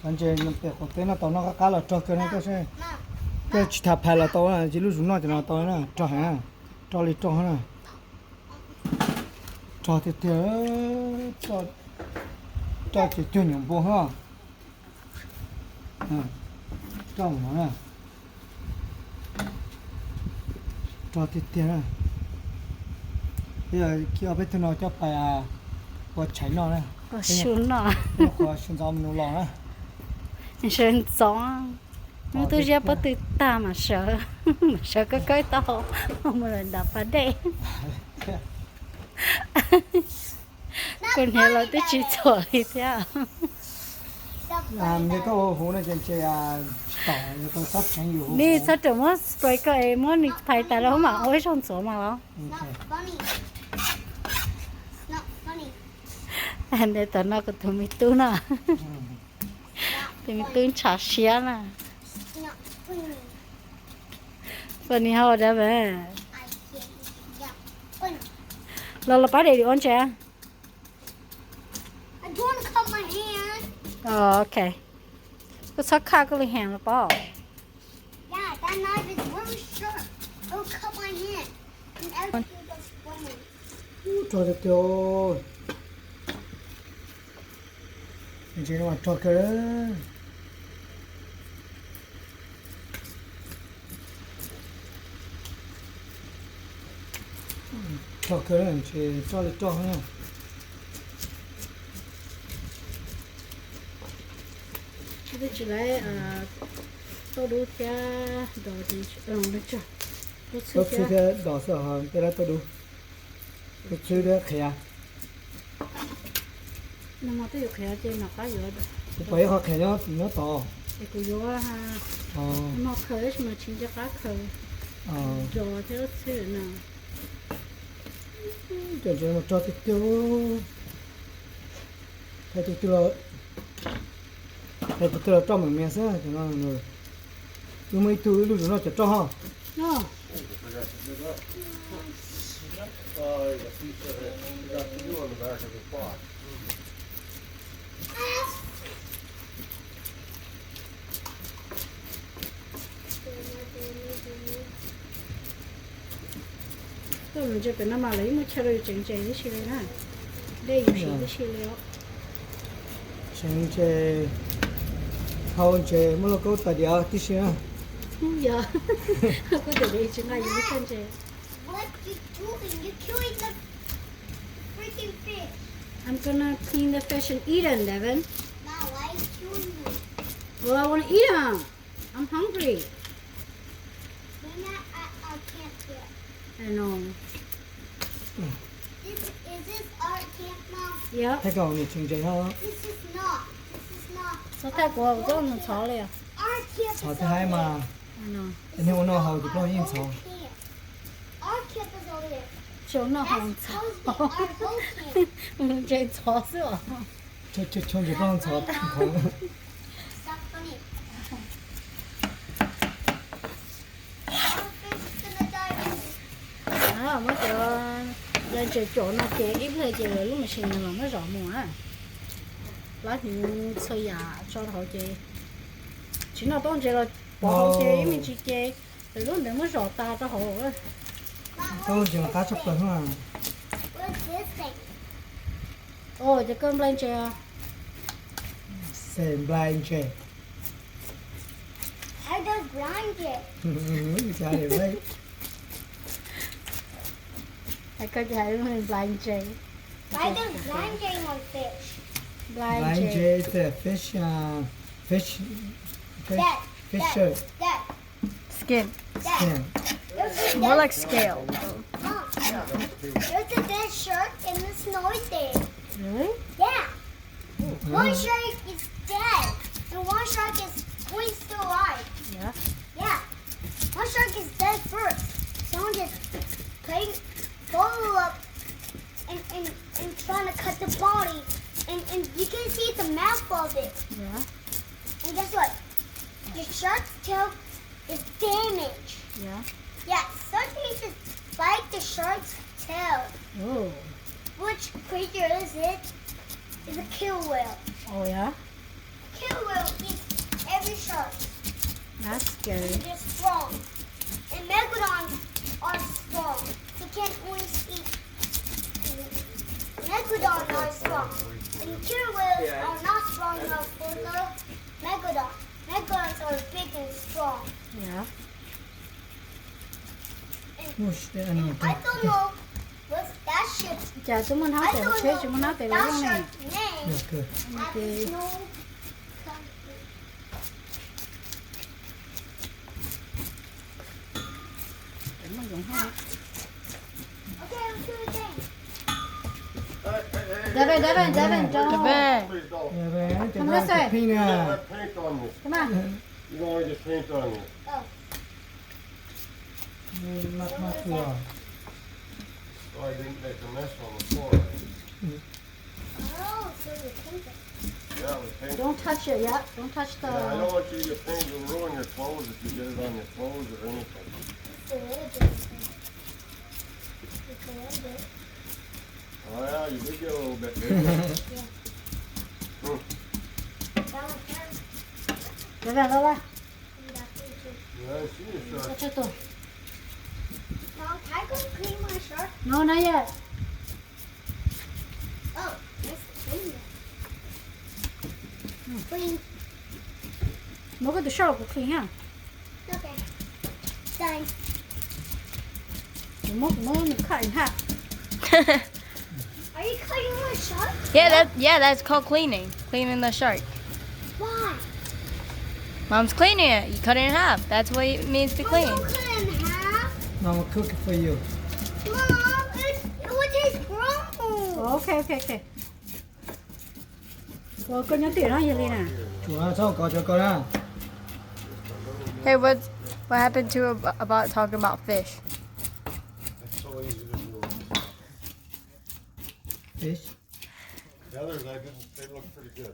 Ntses pem qaum teb no tau noj qab qab los rog kawg no, koj tsis tham phais los tau na, ces lub zus noj cov no tau na, rog heev na, rog li rog na. Rog tiag tiag, roj ces cuag nyuam npua ho. Roj no na, rog tiag tiag na. Peb yog khi ob peb tug no coj pais ua tshais noj na. Qhov su ntxov mus nus los na. Sawv ntxov, hnub twb ziab pob tw tag mas sawv, mas sawv kawb kawb tau mus lawm nram pas dej. Kuv hniav los twb tsis txhuam li thiab. Nej txhob rawm muab spray koj es muab nws phais tas lawm hub mam ua ib zaug ntxuav mas los. Ntev tam no kuv tus me tub no, tus me tub ntshav siab na. Funny how, Devin? Los los pab daddy ua ntses. Ok. Koj txhob khaj koj li heev los pab. Rog tiag tiag. Ntses no mas rog kawg. Rog kawg, ntses roj li roj na. Twb tsis laiv tauj dub thiab dos, tauj txhwb thiab dos xwb, tej lab tauj dub, tauj txhwb thiab qhiav. Nag hmo twb yuav qhiav ces nov qab yuav. Kuv pom ib qho qhiav nyob tod. Es kuv yuav, nag hmo khaws tab sis mas tsis nco qab khaws. Dos thiab txhwb na. Cov ntses no mas rog tiag tiag. Thaij tus twg los, thaij tus twg los roj meem mias xwb cov no. Wb muaj ib tug wb lub zus noj cov roj ho. Tuaj mus ntses pem no mas lawv yeej muaj chaw rau yus tsev ntses tib si li na. Dej yus siv tib si li os. Tsev ntses, hau ntses, muaj lauj kaub tais diav tib si na. Yog, kuv tus txiv tsis nqa yus lub tshaj ntses. What you doing? You're killing the freaking fish. I'm gonna clean the fish and eat them, Devin. Mom, why are you killing them? Well, I want to eat them. I'm hungry. We're not at our camp yet. I know. This, is this our camp, Mom? Yep. Thaij kom nws tseem ntses ho. This is not. This is not. Txhob thaij kuv, kuv txhob mus ntxhov li. Our camp is over there. Ntxhov thiab haib mas. Niag ua noj haus ces plaub yeej ntxhov. Our camp is over there. Tsis ua noj haus ntxhov. That's supposed to be our whole camp. Ntses ntxhov xwb os. Tsis ua ntses plaub ntxhov. Stop funny. Muab cov nplai ntses caum no ces ib pliag ces lub machine no los muab zom mus na. Plab hnyuv txhua yam tso hauv ces tsis noj tau ntses los pov hauv ces ib me ntsis ces lawv lub ntawd muab zom tas rau hauv. Tau ntses mas qab tshaj plaws. Ua ces koj nplai ntses. Xes nplai ntses. I just blind it. Hais koj ces hais blind ntses. I just blind ntses on fish. Blind ntses is a fish, uh, fish, fish, Dad, fish Dad, shirt. Dad. Skin. Dad. Skin. There's a More dead like scale. Mom, there's a dead shark in the snowy day. Really? Yeah. One shark is dead, and one shark is going still alive. Yeah. Yeah. One shark is dead first. Someone just cutting, follow up and, and, and trying to cut the body, and, and you can see the mouth of it. Yeah. And guess what? The shark's tail is damaged. Yeah. Yeah, something just bite the shark's tail. Oh. Which creature is it? It's a killer whale. Oh, yeah? Killer whale That's good. They're strong. And megalodons are strong. They can't always eat. Megalodons are strong. And killer whales are not strong enough for the megalodon. Megalodons are big and strong. Yeah. Push the animal. I don't know what that ship. Cas tsis muaj hnab tes los tsheb, tsis muaj hnab tes los yeej ne. Name. Okay. I just know something. Okay, let's do it again. Devin, Devin, Devin, don't. Devin. Come this way. Come on. You don't want to get paint on you. Oh. Not, not too long. So I didn't make a mess on the floor. Oh, so you paint it. Yeah, we paint it. Don't touch it yet. Don't touch the. Yeah, I don't want you to get paint and ruin your clothes if you get it on your clothes or anything. It's a little bit. It's a little bit. Oh, yeah, you did get a little bit, didn't you? Yeah. Hmm. That was hard. Devin, Lola. Did I see your shirt? What's your door? Mom, can I go clean my shirt? No, not yet. Oh, that's clean. Clean. Muab koj tus shirt los kuv clean ha. Okay. Done. Kuv muab, kuv muab nws cut in half. Are you cutting my shirt? Yeah, that, yeah, that's called cleaning. Cleaning the shirt. Why? Mom's cleaning it. You cut it in half. That's what it means to clean. Mom, don't cut it in half. Mom will cook it for you. Mom, it's, it would taste wrong. Okay, okay, okay. Ua koj nyob twj ywm no yog li na. Tsuav txhob kov tsuav koj na. Hey, what, what happened to ab-, about talking about fish? Fish? The others, I didn't, they look pretty good.